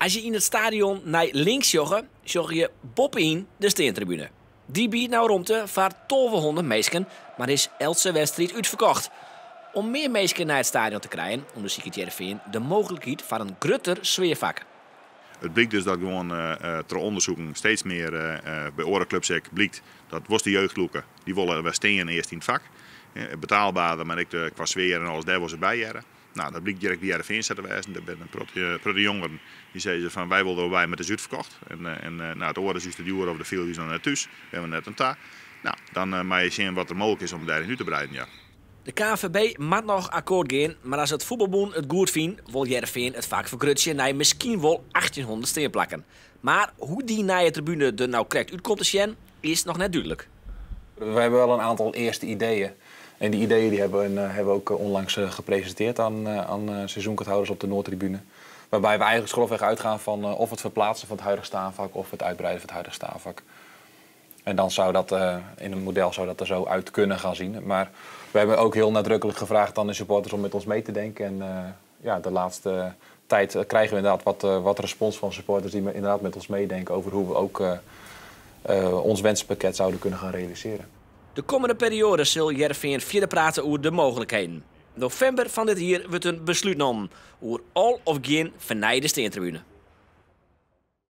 As je yn it stadion nei links sjogge, sjogge je boppe-yn de steantribune. Dy biedt no romte foar 1200 minsken, mar is eltse wedstriid útferkocht. Om mear minsken nei it stadion te krijen, ûndersiket Hearrenfean de mooglikheid foar in grutter sfearfak. It blykt dus dat gewoan troch ûndersiken steeds mear by oare klups ek blykt dat wolst de jeugd lûke, dy wolle wer stean earst yn it fak. Betaalberder, mar ek kwa sfear en alles, dêr wolle se by hearre. No, dat blykt hjir ek by Hearrenfean sa te wêzen. Der binne in protte jongeren dy sizze fan wy wolle der wol by, mar it is útferkocht. En no, it oare is ús te djoer of de fiele ús noch net thús, binne we net oan ta. No, dan moatte je sjen wat der mooglik is om dêryn út te breiden, ja. De KNVB moat noch akkoart gean, mar as it fuotbalbûn it goed fynt, wol Hearrenfean it fak fergrutsje nei miskien wol 1800 steanplakken. Mar hoe't dy nije tribune der no krekt út komt te sjen, is noch net dúdlik. We hebben wel een aantal eerste ideeën. En die ideeën die hebben we ook onlangs gepresenteerd aan seizoenkaarthouders op de Noordtribune. Waarbij we eigenlijk grofweg uitgaan van of het verplaatsen van het huidige staanvak of het uitbreiden van het huidige staanvak. En dan zou dat in een model zou dat er zo uit kunnen gaan zien. Maar we hebben ook heel nadrukkelijk gevraagd aan de supporters om met ons mee te denken. En ja, de laatste tijd krijgen we inderdaad wat respons van supporters die inderdaad met ons meedenken over hoe we ook ons wensenpakket zouden kunnen gaan realiseren. De kommende perioade sil Hearrenfean fierder prate oer de mooglikheden. Novimber fan dit jier wurdt in beslút nommen oer al of gjin fernijde steantribune.